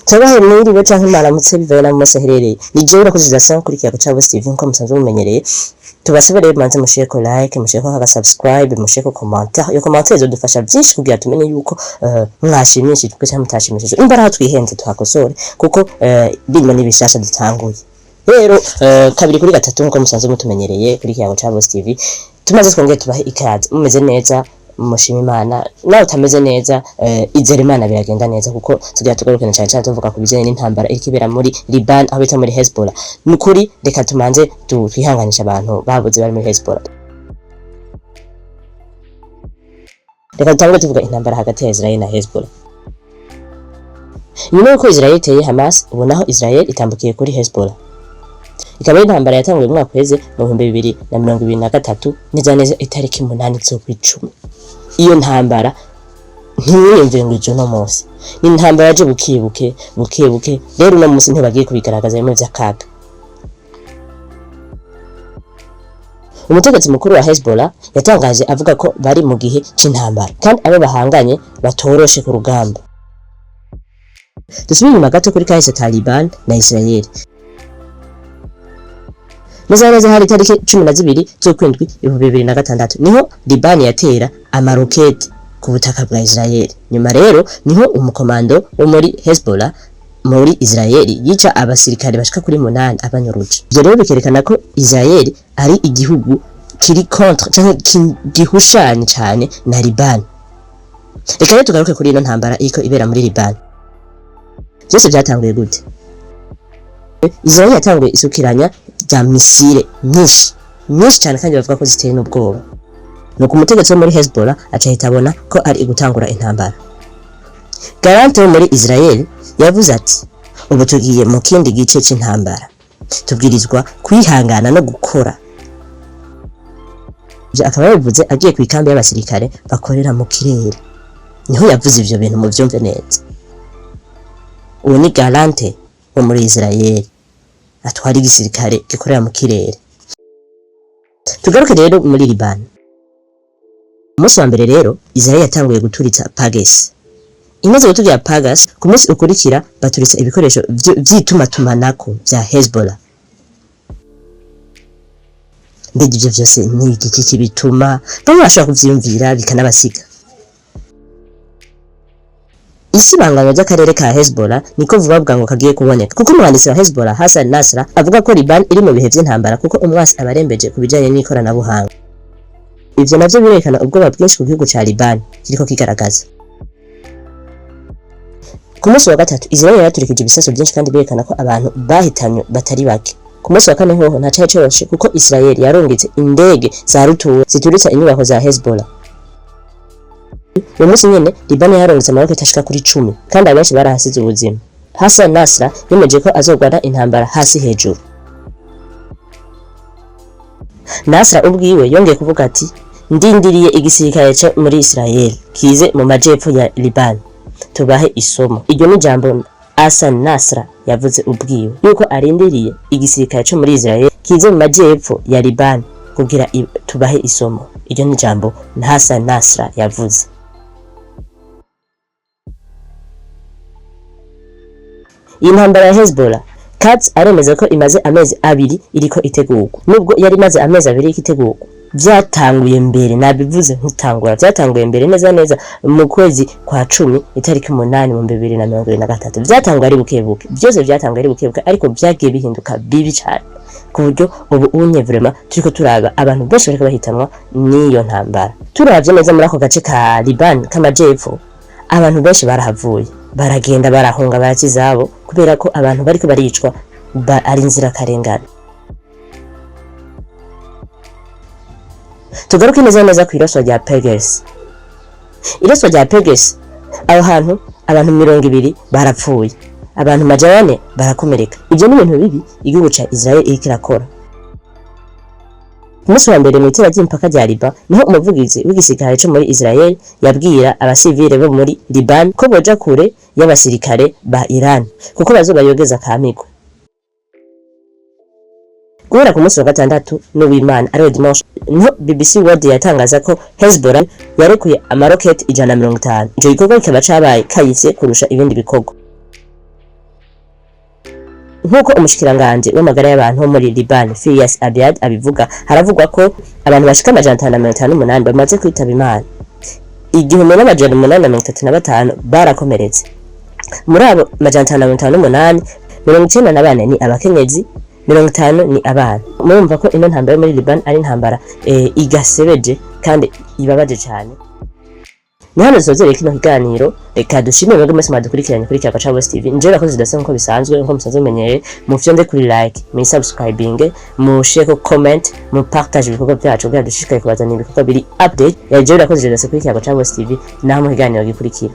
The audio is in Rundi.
Tabahe mwiriwe canke mwaramutse bivanye n'aho mwese aherereye. Ni jewe Irakoze Jason kuri Kiyago ca Boss TV nkuko musanzwe mumenyereye. Tubasabe rero manze mushireko like, mushireko aga subscribe, mushireko commentaire. Iyo commentaire izodufasha vyinshi kugira tumenye yuko mwashimishijwe canke mutashimishijwe. Nimba ari aho twihenze tuhakosore kuko bino ni bishasha dutanguye. Rero kabiri kuri gatatu nkuko musanzwe mutumenyereye kuri Kiyago ca Boss TV, tumaze twongeye tubahe ikaze. Mumeze neza, mushima Imana, nawe utameze neza izere Imana biragenda neza, kuko tugira tugarukane cyane cyane tuvuga ku bijyanye n'intambara iriko ibera muri Liban aho bita muri Hezbollah. Nukuri reka tumanze twihanganisha abantu babuze bari muri Hezbollah. Reka dutangure tuvuga intambara hagati ya Israel na Hezbollah. Nyuma y'uko Israel iteye Hamas, ubu naho Israel itambukiye kuri Hezbollah. Ikaba ari intambara yatanguye mu mwaka uheze mu 2023, neza neza itariki 8 z'ukwicumi. Iyo ntambara ntiwiyumvire ngo ejo no munsi, ni intambara yaje bukebuke bukebuke. Rero uno munsi ntibagiye kubigaragaza bimwe vy'akaga. Umutegetsi mukuru wa Hezbollah yatangaje avuga ko bari mu gihe c'intambara kandi abo bahanganye batoroshe ku rugamba. Dusubire inyuma gato kuri kahise ka Liban na Israel. Neza neza hari itariki 12 z'ukwindwi 2006 niho Liban yatera amaroketi ku butaka bwa Israel. Nyuma rero niho umukomando wo muri Hezbollah muri Israel yica abasirikare bashika kuri 8 abanyuruje. Ivyo rero bikerekana ko Israel ari igihugu kiri contre canke gihushanye cane na Liban. Reka rero tugaruke kuri ino ntambara iriko ibera muri Liban. Vyose vyatanguye gute? Israel yatanguye isukiranya rya misile nyinshi nyinshi cyane kandi bavuga ko ziteye n'ubwoba. Nuko umutegetsi wo muri Hezbollah aca ahita abona ko ari gutangura intambara. Garante wo muri Israel yavuze ati ubu tugiye mu kindi gice c'intambara, tubwirizwa kwihangana no gukora. Ivyo akaba yabivuze agiye ku ikambi y'abasirikare bakorera mu kirere. Niho yavuze ivyo bintu, muvyumve neza. Uwo ni Garante wo muri Israel atwara igisirikare gikorera mu kirere. Tugaruke rero muri Liban. Umunsi wa mbere rero Israel yatanguye guturitsa Pages. Imaze guturira Pagas, ku munsi ukurikira baturitsa ibikoresho vy'itumatumanako vya Hezbollah. Mbega ivyo vyose ni igiki kibituma bamwe bashobora kuvyiyumvira bikanabasiga? Isibanganya ry'akarere ka Hezbollah niko vuba bwa ngo kagiye kuboneka, kuko umwanditsi wa Hezbollah Hassan Nasra avuga ko Liban iri mu bihe vy'intambara kuko umwasi abarembeje ku bijanye n'ikoranabuhanga. Ivyo navyo birerekana ubwoba bwinshi ku gihugu ca Liban kiriko kigaragaza. Ku munsi wa gatatu Israel yaraturikije ibisasu byinshi kandi birekana ko abantu bahitanywe batari bake. Ku munsi wa kane hoho nta cari coroshe kuko Israel yarungitse indege za rutura zituritsa inyubako za Hezbollah. Uwo munsi nyene Liban yarungitse amaroketi ashika kuri 10 kandi abenshi barahasize ubuzima. Hassan Nasra yemeje ko azogwana intambara hasi hejuru. Nasra ubwiwe yongeye kuvuga ati ndindiriye igisirikare cyo muri Israel kize mu majepfo ya Liban tubahe isomo. Iryo ni jambo Hassan Nasra yavuze ubwiwe yuko arindiriye igisirikare cyo muri Israel kize mu majepfo ya Liban kugira tubahe isomo. Iryo ni jambo Hassan Nasra yavuze. Iyi ntambara ya Hezbollah, Katz aremeza ko imaze amezi 2 iriko itegurwa. Nubwo yari imaze amezi 2 iriko itegurwa, vyatanguye mbere, nabivuze nk'itangura, vyatanguye mbere neza neza mu kwezi kwa 10 itariki 8 mu 2023. Vyatanguye ari bukebuke, vyose vyatanguye ari bukebuke, ariko vyagiye bihinduka bibi cyane ku buryo ubu unye vraiment turiko turaba abantu benshi bariko bahitanwa n'iyo ntambara. Turavye neza muri ako gace ka Liban k'amajepfo, abantu benshi barahavuye, baragenda barahunga barakizabo kubera ko abantu bariko baricwa ari inzirakarengane. Tugaruke neza neza ku iraswa rya Peges. Iraswa rya Peges, aho hantu abantu 20 barapfuye, abantu 400 barakomereka. Ivyo ni ibintu bibi igihugu ca Israel iriko irakora. Ku munsi wa mbere mw'itera ry'impaka rya Liban niho umuvugizi w'igisirikare co muri Israel yabwira abasivile bo muri Liban ko boja kure y'abasirikare ba Iran kuko bazobayogeza kamigwe. Guhera ku munsi wa gatandatu n'uwimana ariwe dimanche niho BBC World yatangaza ko Hezbollah yarekuye amaroketi 150. Ico gikorwa kikaba cabaye kahise kurusha ibindi bikorwa. Nk'uko umushikiranganji w'amagara y'abantu wo muri Liban, Fiyas Abiad, abivuga, haravugwa ko abantu bashika 558 bamaze kwitaba Imana, 1835 barakomeretse. Muri abo 558, 94 ni abakenyezi, 50 ni abana. Murumva ko ino ntambara yo muri Liban ari intambara igasebeje kandi ibabaje cyane. Ni hano dusozereye kino kiganiro. Reka dushimire mwebwe mwese mwadukurikiranye kuri Kiyago ca Bose TV. Njewe rakoze zidasa nkuko bisanzwe, nkuko musanzwe mumenyereye. Mufyonde kuri like, mu subscribing, mushireko comment, mu partage ibikorwa byacu kugira dushishikare kubazanira ibikorwa biri update. Jewe rakoze zidasa kuri Kiyago ca Bose TV, naho mu kiganiro gikurikira.